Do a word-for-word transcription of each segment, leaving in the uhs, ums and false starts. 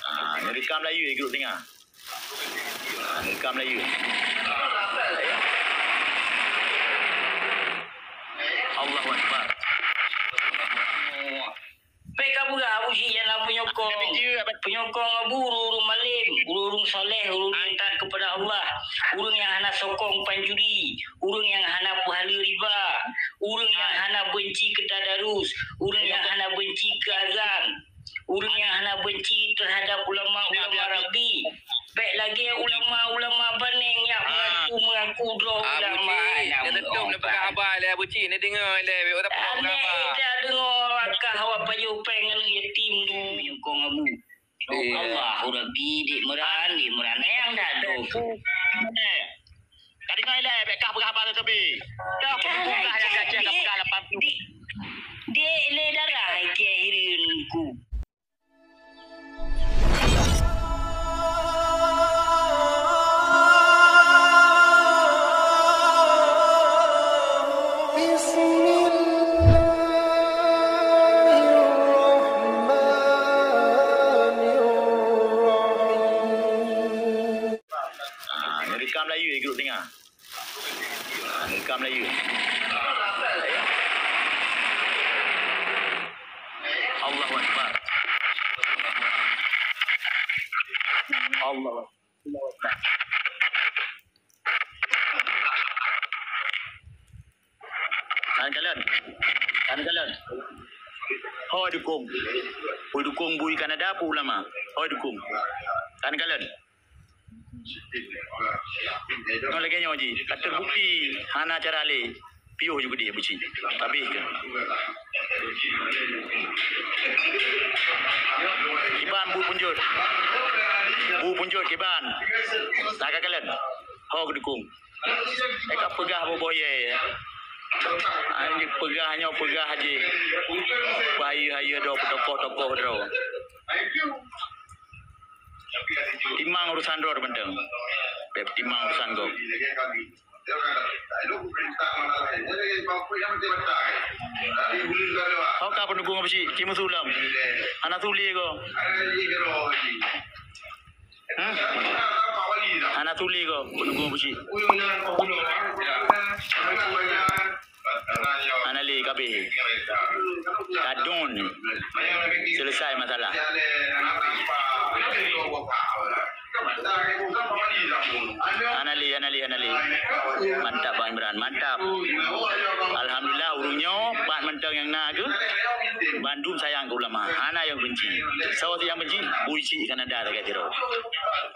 Ah, neurekam Melayu di grup tengah. Ah, neurekam Melayu. Allahu Akbar. Bèk kapeugah Abu Syik nyan na peunyokong. Peunyokong Abu ureueng-ureueng malém, ureueng-ureueng saleh, ureueng nyang taat keupada Allah, ureueng nyang hana sokong pancuri, ureueng nyang hana peuhaleue riba, ureueng nyang hana beunci keu tadarus, ureueng nyang hana beunci keu azan, ureueng nyang hana beunci teuhadap ulama-ulama Rabbi. Bèk lagèe ulama-ulama baneng nyang mengaku-mengaku droe ulama. Abu Cik, na teutap na peugah haba lé Abu Cik, na deungö lé, bèk watèe peugah haba. Aneuk ita deungö lakah awak pajoh péng ngon yatim du nyukong Abu. Allahu Rabbi, dik Meurani, dik Meurani nyang dak droe. Ka deungö lé, bèk kah peugah haba teuteubi. Dah peugah nyang gajah ka peugah lapan puluh. Dik, dik lé darah ikèe hireuen ku. Bismillahirrahmanirrahim. Ah, neurekam Melayu di grup tengah. Neurekam Melayu. Allahu Akbar. Allahu Akbar. Kan kalon. Kan kalon. Ho dukung. Peue dukung bui Kanada, peue ulama. Ho dukung. Kan kalon. Ngon lagèe nyoe jih, ka teubukti hana cara lé. Piôh ju geudeh Abu Cik. Habéh keuh. Kiban bu punjot. Bu punjot kiban. Takalon. Ho geudukung. Ka peugah boh-boh yé. Peugah nyoe, peugah jih. Bahaya-bahaya droe, peutokoh-tokoh droe. Timang urusan droe mantong. Bèk timang urusan gob. Ho ka peudukung Abu Cik, ci meusulam. Hana tuli ko. Hmm? Hana tuli ko peudukung Abu Cik. Hana lé kabéh. Kadun. Selesai masalah. Hana lé, hana lé. Mantap Bang Imran, mantap. Alhamdulillah, ureueng nyoe pat mantong nyang na keuh bandum sayang keu ulama. Hana nyang benci. Soe nyang benci? Bui Cik Kanada lagèe sidroe.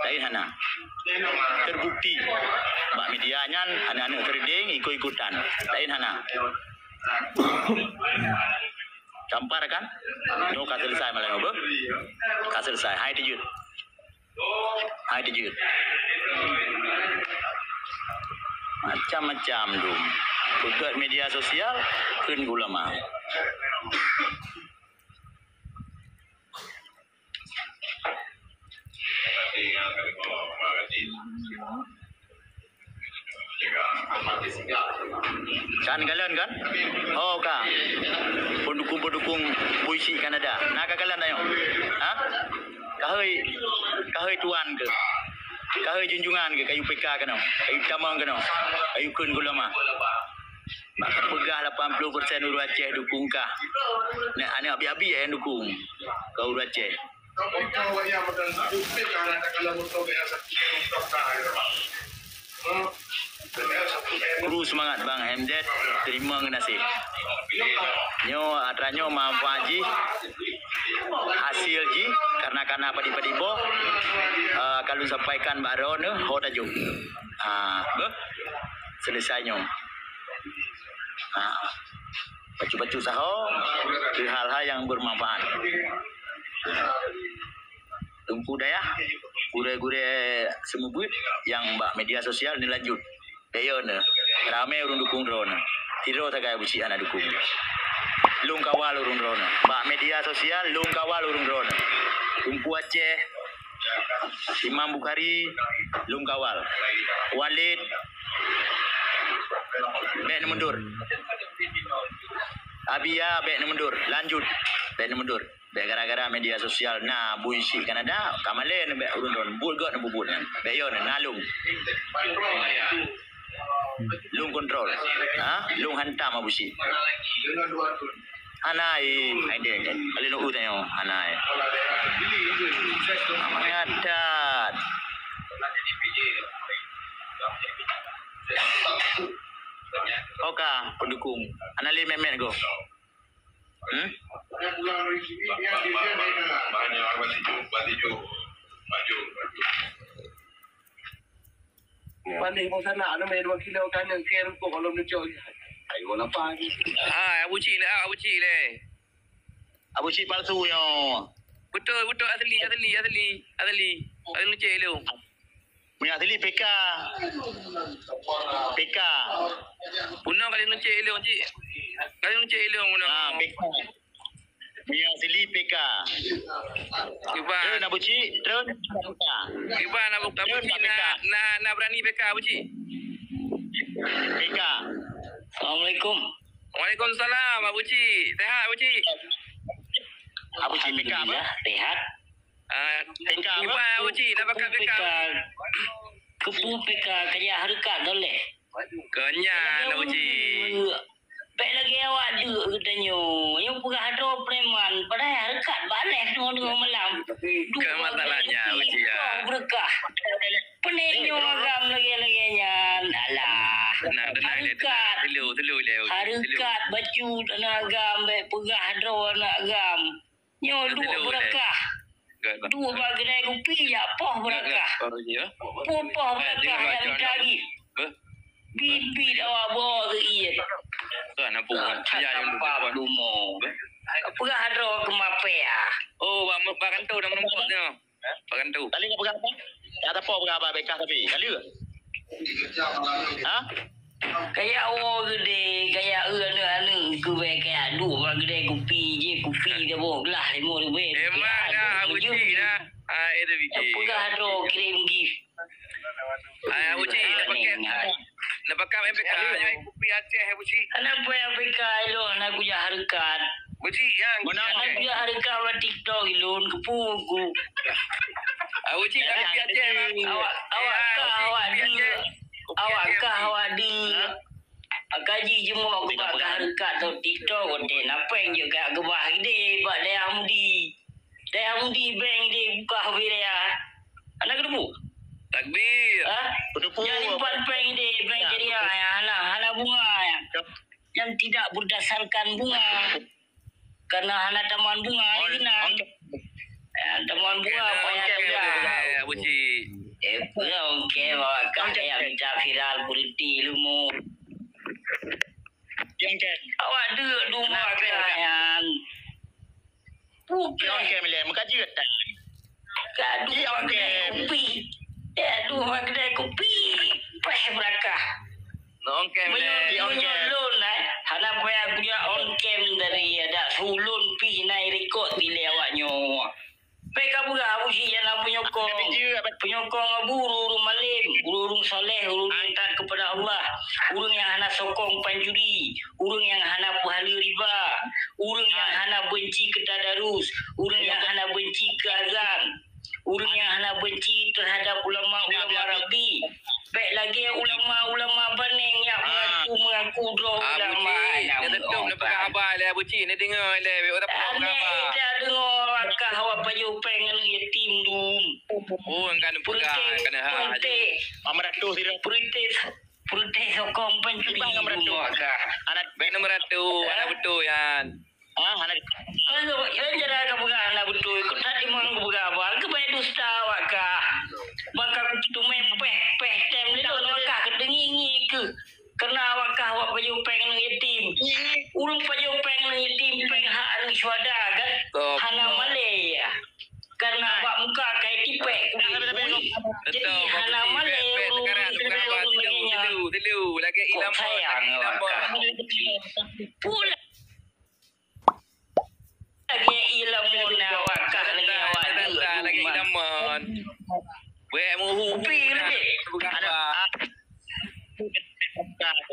Laén hana. Terbukti. Bak media nyan aneuk-aneuk kerdeng ikut-ikutan. Laén hana. Gampar kan? Nyoe ka selesai malam nyoe, beuh? Ka selesai. Hai teujeuet. Hai teujeuet. Macam-macam dum. Peugöt media sosial, kheun ulama. Kan kalon kan? Oh ka. Pendukung-pendukung puisi Kanada. Na ka kalon tanyoe? Ha? Kahoi, kahoi tuan ke? Kahoi junjungan ke? Kayu P K keunoe. Kayu tamong keunoe. Kayu kheun ulama. Bak peugah lapan puluh persen ureueng Aceh dukung kah. Nyan aneuk abi-abi nyang dukung keu ureueng Aceh. Kru seumangat Bang M Z, teurimong geunaséh. Nyoe atra nyoe manfaat jih, hasil jih, karena kana padi-padi boh, eh, ka lôn sampaikan bak droeneuh, ho tajok. Ha, beuh. Selesai nyoe. Ha. Bacut-bacut saho keu hal-hal nyang bermanfaat. Teungku dayah, gurèe-gurèe seumeubeuet nyang bak media sosial neulanjut. Bèk yo neuh, ramè ureueng dukung droeneuh. Sidroe sagai Abu Cik hana dukung. Lôn kawal ureueng droeneuh. Bak media sosial lôn kawal ureueng droeneuh. Teungku Aceh, Imam Bukhari, lôn kawal. Walid, bèk neumundur. Abiya, bèk neumundur. Lanjut, bèk neumundur. Bèk gara-gara media sosial na Abu Isyik Kanada, ka malèe nyan bèk ureueng droen. Buet gèt neupeubuet nyan. Bèk yo na lôn. Lôn kontrol. Ha? Lôn hantam Abu Isyik. Hana ai, ai deh, deh. Kali lôn u tanyoe, hana ai. Mangat that. Oka, pendukung. Hana lé mèt-mèt go. Hmm? Paling mau sana, anu, main dua kilo, kanan, kiri, kok, kalau lucu. Ayo, lapar. Ah, Abu Cik dah, Abu Cik leh. Abu Cik palsu nyoe. Betul, betul, asli, asli, asli, asli. Asli Cik Ilung. Meunyoe asli P K. P K. Bunoe kali Nuncik Ilung, Cik. Kali Nuncik Ilung bunoe. Ah, P K. Meunyoe asli P K. Cuba. Treun Abu Cik, treun P K. Cuba na buka Abu Cik, na, na, na berani P K Abu Cik. P K. Assalamualaikum. Waalaikumsalam, Abu Cik. Sehat, Abu Cik? Abu Cik P K apa? Alhamdulillah, sehat. Ah, P K apa? Iban Abu Cik, nak pakat P K. P K. Keupeue P K, kajak hareukat doleh. Keunyan, Abu Cik. Bèk lagèe awak deuk geutanyoe. Nyoe peugah droe preman, padahai hareukat baleh deungoe-deungoe malam. Bukan masalahnya, Abu Cik, ya. Beureukat. Peuneh nyoe agam lagèe-lagèe nyan. Alah. Tenang, tenang, tenang. Hareukat. Telu, telu, telu. Hareukat bacut aneuk agam, bèk peugah droe aneuk agam. Nyoe duek beurakah. Duek bak keudè kupi, jak poh beurakah. Poh beurakah nyang mita jih. Bit-bit awak boh keu ié. Kan apa? Kan apa lumo. Peugah droe keu mapè ah. Oh, bak, bak kantô dah meureumpok tu. Bak kantô. Tali ka peugah apa? Ka tapoh peugah apa bekah tapi. Ka lheueh. Ha? Kajak woe geude, kajak eu aneuk-aneuk keu bèe kajak duek bak keudè kupi, jih kupi saboh glah limong ribèe. Memang dah, Abu Cik dah. Ah, eh, tapi cik. Peugah droe kirém gift. Ai, Abu Cik, nak pakai, nak pakai M P K, kupi Aceh, Abu Cik. Aneuk buet M P K ilôn, aneuk kujak hareukat. Abu Cik, yang aneuk kujak hareukat bak TikTok ilôn, keupeue ku. Abu Cik, nak kupi Aceh, bang. Awak, awak kah, awak deuk. Awak kah, awak deuk. Kaji jeumoe bak hareukat TikTok, kontè na pèng jeuet ka keubah idé bak dayah Mudi. Dayah Mudi bank idé buka wilayah. Hana geuteupeue? Takbir. Ha? Geuteupeue. Nyang simpan pèng idé bank syariah nyang hana, hana bunga nyang, nyang tidak berdasarkan bunga. Karena hana tamong bunga lagèe nan. Ya, tamong bunga payah tinggai. Abu Cik. Eh, peue ongkèe awak kah nyang mita viral peureute leumo. Awak deuk dum awak kah nyan. Bukan. Ongkèe milèe muka jeuet dah. Gaduh bak keudè kupi. Gaduh bak keudè kupi. Pèh beurakah. Ongkèe milèe. Meunyoe lôn, eh, hana payah kujak on cam tadi, adak su lôn pih na ireukod dilèe awak nyoe. Bèk kapeugah Abu Cik nyan na peunyokong. Peunyokong Abu ureueng-ureueng malém, ureueng-ureueng saleh, ureueng nyang taat keupada Allah, ureueng nyang hana sokong pancuri, ureueng nyang hana peuhaleue riba, ureueng nyang hana beunci keu tadarus, ureueng nyang hana beunci keu azan, ureueng nyang hana beunci teuhadap ulama-ulama Rabbi. Bèk lagèe ulama-ulama baneng nyang mengaku-mengaku droe ulama. Abu Cik, na teutap neupeugah haba lé Abu Cik, na deungö lé, bèk tapeuhaba. Aneuk ita deungö awak kah awak pajoh pèng aneuk yatim dum. Oh, kan peugah, kan ha. Peureuteh, peureuteh, peureuteh sokong pancuri dum awak kah. Bèk na meuratu, hana beutôi nyan. Ah, hana. Aduh, ya, cara kapeugah hana beutôi. Kok that dimang kapeugah apa? Keubai dusta awak kah. Maka kuteumé pèh, pèh tem lé lôn awak kah keudeungi-ngi keuh. Karena awak kah awak pajoh pèng aneuk yatim. Ureueng pajoh pèng aneuk yatim, pèng hak aneuk syuhada kan? Hana malèe ya. Karena bak muka kai tipèk kulit bui. Jadi hana malèe ureueng-ureueng lagèe nyan. Kok sayang awak kah. Pula. Lagèe ileumon awak kah lagèe awak deuk lagèe ileumon. Wèk muhu. Kupi lagèe. Bukan apa.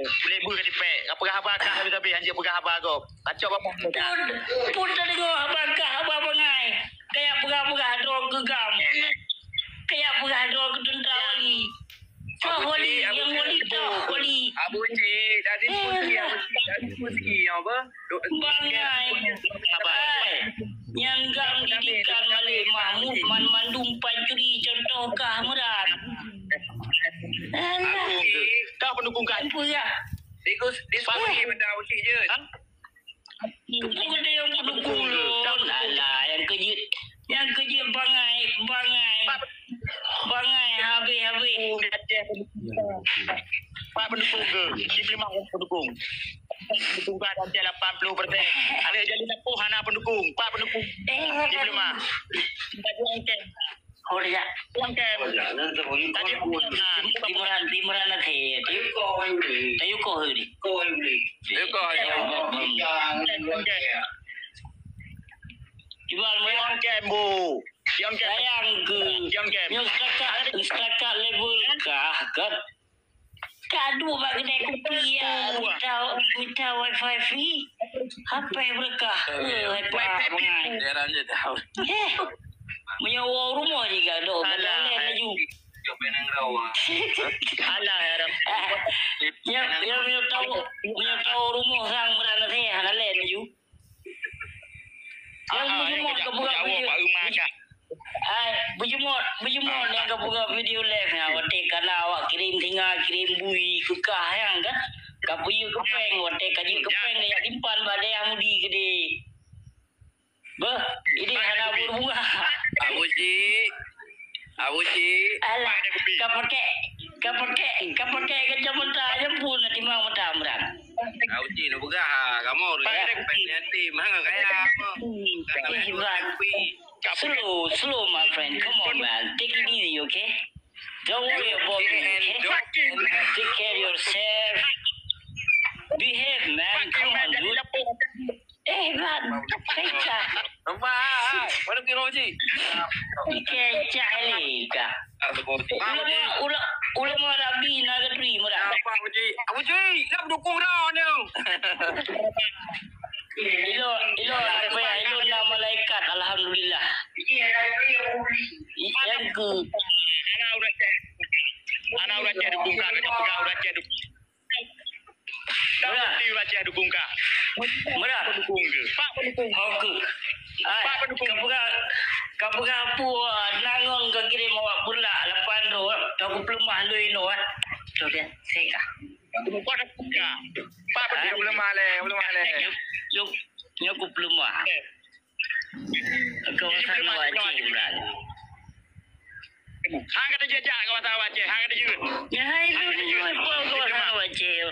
Boleh beuh ka dipek. Ka peugah haba kah habéh-habéh, hanjeuet peugah haba gob. Kacok babah. Pun, pun tadeungoe haba kah, haba bangai. Kaya peugah-peugah droe keu gam. Kaya peugah droe keu teuntra wali. Soe wali, nyang wali toh wali. Abu Cik, tadi pun segi, Abu Cik, tadi pun segi, apa? Bangai. Hai. Nyang gam didikan Malik Mahmud, man mandum pancuri contoh kah meurat. Alah. Aku ke? Kau pendukung kah? Apa ya? Tikus, diskusi benda Abu Cik je. Hah? Bukan dia yang pendukung lôn. Alah, nyang keujeuet, nyang keujeuet bangai, bangai. Bangai habéh-habéh. Pak pendukung ke? Di lima pendukung. Pendukung ke ada lapan puluh persen. Ada jadi lapoh hana pendukung. Pak pendukung. Eh, di lima. Baju angkeng. Ho dah jak. Tadi Imran, Imran na the. Tayue koh ni. Tayue koh. Iban Imran. Tiang kem, Bu. Tiang kem. Sayang ke. Tiang kem. Nyoe setakat, setakat level kah, kan? Ka duek bak keudè kupi, ya, mita, mita wifi free. Hapéh beureukat. Eh, hai, wifi free. Bangai. Jarang je tahu. Eh. Meunyoe woe rumoh jih ka dok, alah, laju. Alah, ya Rab. Ya, ya, meunyoe tahu, meunyoe tahu rumoh sang meunan, hana lé laju. Nyang beujeuet ka peugah video. Hai, beujeuet, beujeuet nyang ka peugah video live nyan. Watèe kana awak kirém singa, kirém bui, keukah nyang kan. Ka peuyue keupeng, watèe ka jeuet keupeng, ka jak simpan bak dayah Mudi keudéh. Beuh, ini hana beubunga. Abu Cik. Abu Cik. Alah, ka pakai, ka pakai, ka pakai kacamata aja pun nanti mau mata Imran. Abu Cik, nak peugah, ha, kamu orang yang pengen hati, mah nggak kaya, apa? Eh, Imran. Slow, slow, my friend. Come on, man. Take it easy, okay? Don't worry about me, okay? Take care of yourself. Behave, man. Come on, dude. Eh, Imran, kecah. Nampak? Mana kira Abu Cik? Kecah ni kah? Ulama, ula-, ulama Rabbi na gadri murah. Nampak Abu Cik? Abu Cik, nak dukung dah ni. Ilo, ilo, ilo na malaikat, alhamdulillah. Yang ke Anak urang cek. Anak urang cek dukung kah, kena peugah urang cek dukung. Murah. Mesti urang cek dukung kah. Murah. Dukung ke? Pak pendukung. Oke. Ai, Pak pendukung. Ka peugah, ka peugah apa, ah, nangon ka kirim awak peureulak lapan droe, ka kupeuleumah lé inoe, ah. Tu dia, seka. Pak pendukung. Pak pendukung. Peuleumah lé, peuleumah lé. Yuk, yuk, yuk kupeuleumah. Oke. Kawasan Aceh, Imran. Hang ka teujak kawasan Aceh, hang ka teujak. Ya, hai, lu, lu, lu, kawasan Aceh.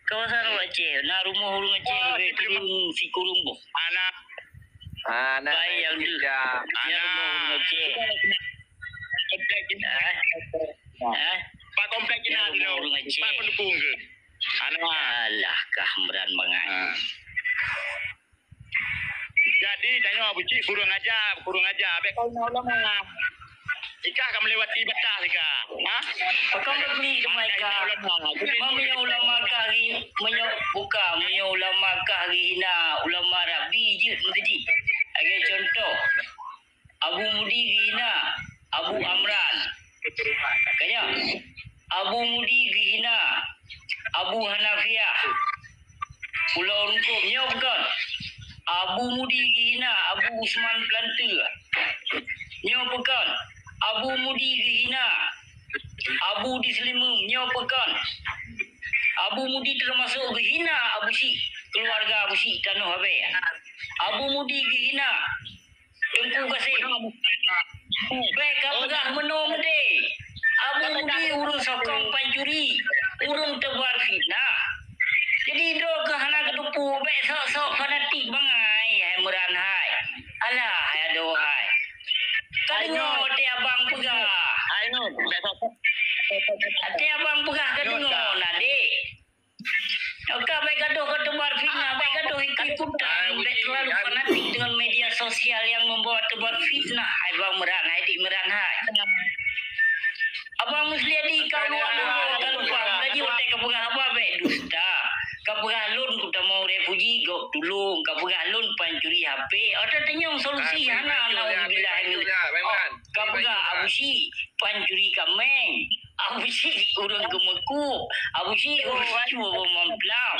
Kawasan Aceh. Na rumoh ureueng Aceh, oh, leubeh kureueng sikureueng boh. Ana. Ana. Bai yang tu. Ya, rumoh ureueng Aceh. Komplek Cina. Eh? Eh? Pak komplek Cina. Ya, rumoh ureueng Aceh. Pak pendukung ke? Ana. Alah, kah Imran bangai. Ah. Jadi, tanyoe Abu Cik kurang aja, kurang aja. Abek kau na ulama. Ikah ka melewati batas ikah. Ha? Pakon ka beli rumah ikah? Meunyoe ulama kah ri-, meunyoe buka, meunyoe ulama kah rihina, ulama Rabbi jeuet meukeujih. Lagèe contoh, Abu Mudi geuhina Abu Amran. Ka nyo? Abu Mudi geuhina Abu Hanafiah. Pulo Rungkôm, nyo bukon? Abu Mudi geuhina Abu Usman Plante. Nyo bukon? Abu Mudi geuhina Abu Dislimum, nyo bukon? Abu Mudi teumasok geuhina Abu Syik, keuluwarga Abu Syik tanoh Abee. Abu Mudi geuhina Teungku Kasem. Bèk ka peugah meunoe meudeh. Abu Mudi ureueng sokong pancuri, ureueng teubar fitnah. Jadi, droe keuh hana geuteupeue, bèk sok-sok fanatik bangai, hai Imran hai. Alah, hai adoe hai. Ka deungoe watèe abang peugah. Watèe abang peugah ka deungoe na deh. Ka bèk gadoh ka teubar fitnah, bèk gadoh ikut-ikutan, bèk terlalu fanatik dengan media sosial yang membawa teubar fitnah. Hai Bang Imran hai, Dik Imran hai. Abang Musliadi ka luar dulu, ka lupa. Laju watèe ka peugah haba bèk duek. lôn, ka peugah lôn pancuri H P. Oh, tatanyong solusi hana, naudzubillah. Oh, ka peugah Abu Syik pancuri kaméng. Abu Syik ureueng keumeukup. Abu Syik ureueng cue boh mamplam.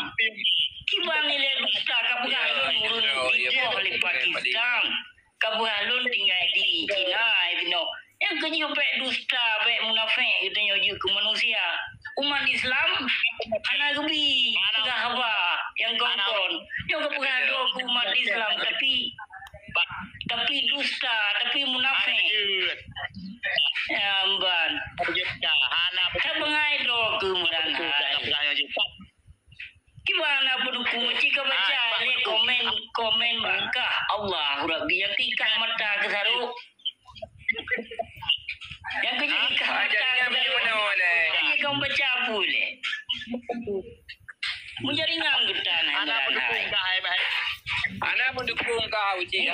Kiban ilèe dusta, ka peugah lôn ureueng diboh lé Pakistan. Ka peugah lôn tinggai di Cina, eh, binoe. Nyang keujeuet bèk dusta, bèk munafék geutanyoe jeuet keu manusia. Umat Islam hana geubi peugah haba nyang kon-kon. Nyoe geupeugah droe keu umat Islam, tapi, tapi dusta, tapi munafék. Ya, ban. Hana beutôi. Ka beungai droe keu meunan hai. Kiban na peudukung, ci ka baca lé komen, komen bak kah. Allahu Rabbi, nyang keu ikah mata keu sarok. Nyang keu ikah mata keu sarok. Ci ka baca peue lé? Meujaringan geutan hai meuran hai. Hana peudukung kah, Uci.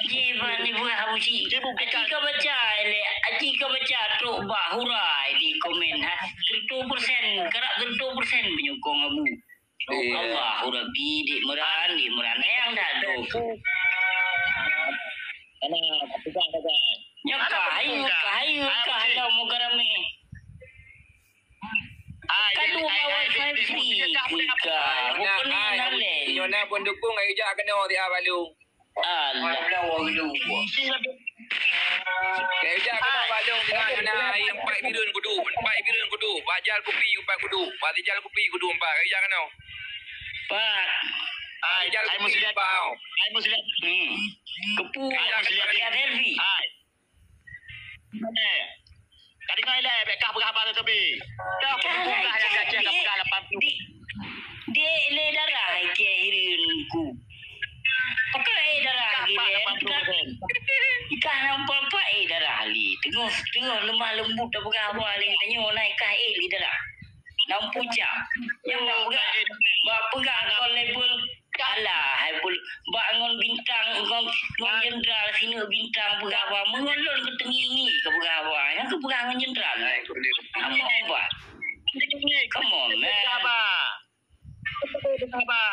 Ji ban ibu Abu Syik. Aci ka baca lé, aci ka baca trok bak hurai di komen ha. Seratus persen, karab seratus persen penyokong Abu. Iya. Allahu Rabbi, di meuran, di meuran. Nyang dah dok. Nyoe ka hayu, ka hayu, ka halau muka ramé. Ka dua wifi free. Ka bukan naleng. Nyoe na pun dukung, ayo jak kena di Abalung. Alah. Kayak jak kena balong dengan anak ayam empat bilun kudu, empat bilun kudu, bajal kupi empat kudu, bajal kupi kudu empat, kayak jak kena. Empat. Ai, ai muslihat. Ai muslihat. Hmm. Kepu. Ai muslihat. Lihat selfie. Ai. Ka deungoe ilèe, bèk kah peugah haba teutobi. Dah, peue peugah nyang Aceh ka peugah lapan puluh. Di, di lé darah ikèe hireuen ku. Pakon éh darah gilèe. Kah nampak-nampak éh darah li. Teungoh, teungoh lemah lembut tapeugah haba lé tanyoe na ikah éh li darah. Lam pucak. Nyang bak peugah, bak peugah kon level Alah, hai bul-, bak ngon bintang, ngon, ngon jenderal sineuk bintang peugah haba. Meungon lôn keuteungieng-ngieng keu peugah haba. Nyang keu peugah ngon jenderal. Hai, keu dia. Come on, man. Peugah haba. Peugah haba.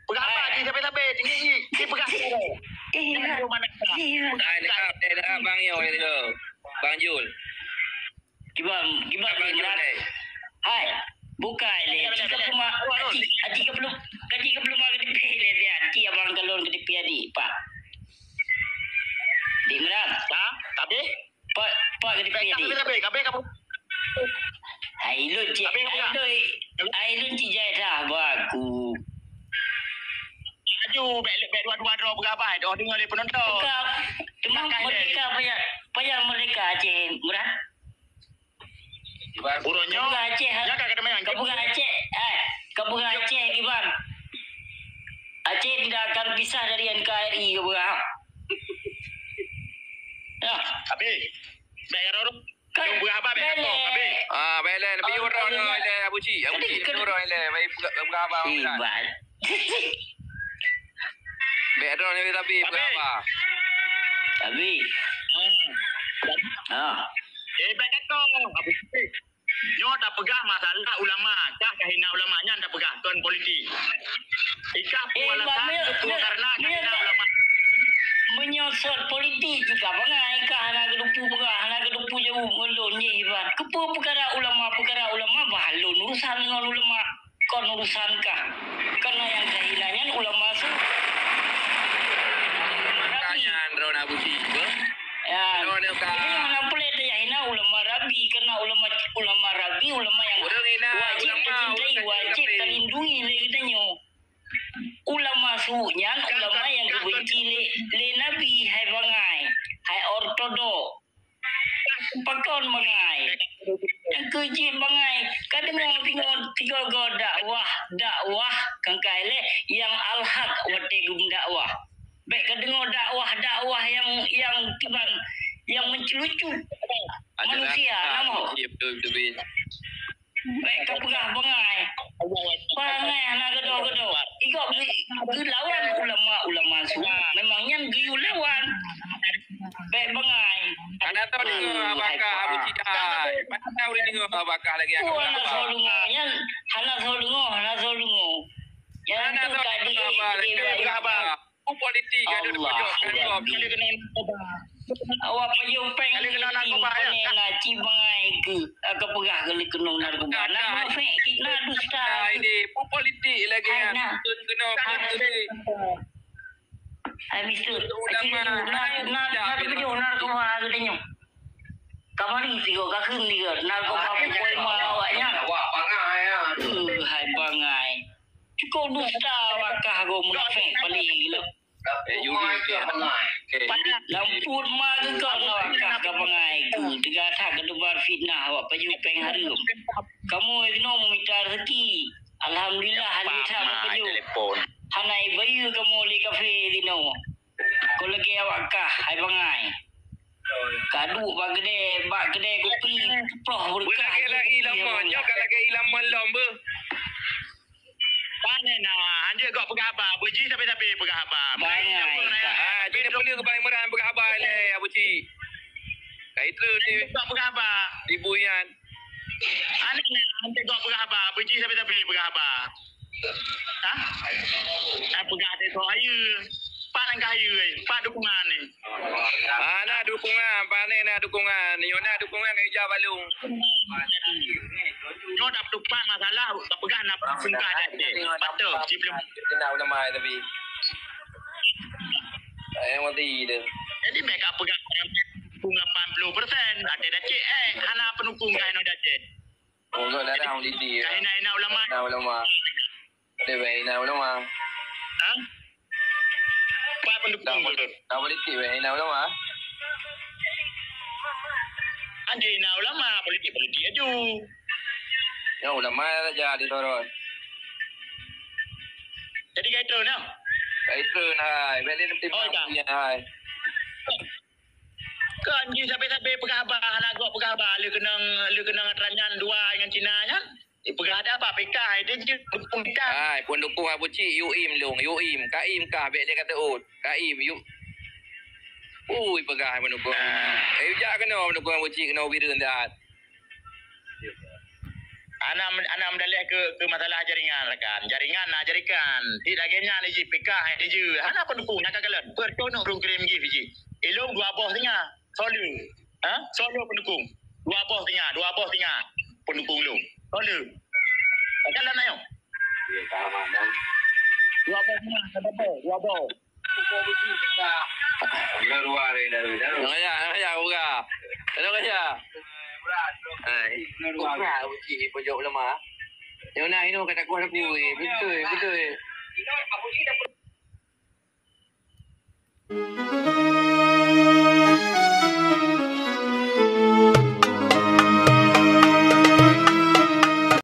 Peugah haba, hai. Di sabe-sabe, teungieng-ngieng. Di peugah haba. Eh, jangan eh, peugah haba. Hai, dekat, eh, dekat Bang Yo, ya, dekat. Bang Jul. Kiban, kiban Abang Imran. Hai, bukai lé. Aci ka peuleumah, aci, aci ka peuleumah, aci ka peuleumah keu teupie lé, aci abang kalon keu teupie adik, Pak. Dik Imran. Ha? Tapi? Pak, Pak keu teupie adik. Tapi, tapi, tapi, kamu. Hai, lôn cit, hai, lôn, hai, lôn cit jai dah baku. Laju, bèk, bèk dua-dua droe beugabah, doh deungoe lé penonton. Merdeka, cuma merdeka payah, payah merdeka Aceh, Imran. Buronyo, ka peugah Aceh, ya, ka kata mayang. Ka peugah Aceh, eh, ka peugah Aceh, Iban. Aceh tidak akan pisah dari N K R I, ka peugah. Ya. Tapi, bèk ya, Roro. Kan, jom peugah haba, bèk takot, tapi. Ah, bèk lé, tapi orang ni lé, Abu Cik, Abu Cik, orang lé, bagi peugah haba. Iban. Bèk droe nyoe tapi, tapi peugah haba. Tapi. Ha. Eh, bèk kata. Nyoe tapeugah masalah ulama, kah kahina ulama nyan tapeugah, kon politik. Ikah pun alasan, karena kahina ulama. Meunyoe sot politik jih ka bangai, kah hana geudeupu peugah, hana geudeupu jaweueb ngon lôn jih, Iban. Keupeue peukara ulama, peukara ulama, bah lôn urusan ngon ulama. Kon urusan kah? Kon nyang kahina nyan ulama su. Nyan droe na buti, beuh? Ya. Droe na ka. Jadi hana peureulèe tayahina ulama rabi, karena ulama, ulama rabi, ulama nyang wajib tacintai, wajib talindungi lé geutanyoe. Ulama su nyan ulama nyang geubenci lé, lé Nabi, hai bangai, hai ortodok. Pakon bangai. Nyang keu jih bangai. Ka deungoe singoh tiga go dakwah, dakwah, kangkai lé nyang al-haq watèe geumeudakwah. Bèk ka deungoe dakwah, dakwah nyang, nyang kiban, nyang meuculucut manusia, nama? Iya, betul, betul, betul. Bèk ka peugah bangai. Bangai hana geudoh-geudoh. Igok geu-, geulawan ulama-ulama su. Memang nyan geuyue lawan. Bèk bangai. Hana tau deungoe abakah Abu Cik. Hana tau deungoe abakah lagèe. Hana soe deungoe nyan. Hana soe deungoe, hana soe deungoe. Jangan tu tadi dia bilang apa? Politik ada Allah, pojok Allah. Bila kena narkoba. Awak payung peng. Bila kena narkoba, ya, panai lah, ci bangai ke, ah, ke peugah ke leukeunong narkoba. Nah, munafik, fitnah, dusta. Ini pun politik lagi, ya. Nah. Kena. Hai, mister. Ulama. Nah, nah, nah, narkoba, narkoba, katanya. Kamari tiga, kakun tiga, narkoba pukul lima awaknya. Wah, bangai, ya. Eh, hai, bangai. Cukup dusta wakah go munafik paling gila. Eh, Yuri ke. Lamput ma geukon awak kah ka bangai ku teuga that ka teubar fitnah awak pajoh péng hareuem. Kamoe keunoe meumita rezeki. Alhamdulillah, hana that meupajôh. Hana ibayeue kamoe lé kafé dinoe. Kon lagèe awak kah hai bangai. Ka duek bak keudè, bak keudè kupi, ploh beureukat. Beulagèe lagèe ilama, nyoe ka lagèe ilama lom beuh. Pane na, hanjeuet gok peugah haba, Abu Ji sabe-sabe peugah haba. Bangai ka. Ah, jadi peuleueh keubai meuran peugah haba lé Abu Ji. Ka itu di gok peugah haba. Ibu Yan. Aneuk na, hanjeuet gok peugah haba, Abu Ji sabe-sabe peugah haba. Hah? Ah, peugah deh kok ayu. Pat langkah ayu, eh. Pat dukungan ni. Ah, na dukungan, pane na dukungan. Nyoe na dukungan ngon ija balong. Nyoe dak tupat masalah, tapeugah na sungkah dak deh. Patut, siplem. Kena ulama tapi. Eh, mati dah. Jadi, mereka peugah pendukung lapan puluh persen. Ada dah cek, eh, hana pendukung kah dah cek. Monggo dah dah politik. Kah ina-ina ulama. Ina ulama. Ada baik ina ulama. Ha? Pak pendukung betul. Dah politik baik ina ulama. Ada ina ulama, politik-politik aju. Ya ulama saja disorot. Jadi kait terus nah. Kait terus hai. Balik nanti. Oh, tak. Hai. Kan jih sabe-sabe peugah haba, hana gok peugah haba, lé keunong, lé keunong atra nyan dua ngon Cina nyan. Ipeugah ada apa P K, itu je dukung P K. Hai, pun dukung Abu Cik, Yuim lung, Yuim, Kaim kah, bèk dia kata ut. Kaim, Yu. Ui, peugah pun dukung. Eh, ujak kena dukung Abu Cik, kena bireuen that. Anak, anak mendalih ke, ke masalah jaringan rakan. Jaringan na jaringan. Di lagèe nyan ji P K hai di je. Hana pendukung nak kagalen. Percontoh ureueng kirim gift ji. Ilong dua boh singa. Solo. Ha? Solo pendukung. Dua boh singa, dua boh singa. Pendukung long. Solo. Kagalen ayo. Dua boh singa, dua boh, dua boh. Nang kaya, nang kaya, buka. Nang kaya. Hai, buka, uci pojok lemah. Yang nak inu kata kuah aku, eh. Betul, betul.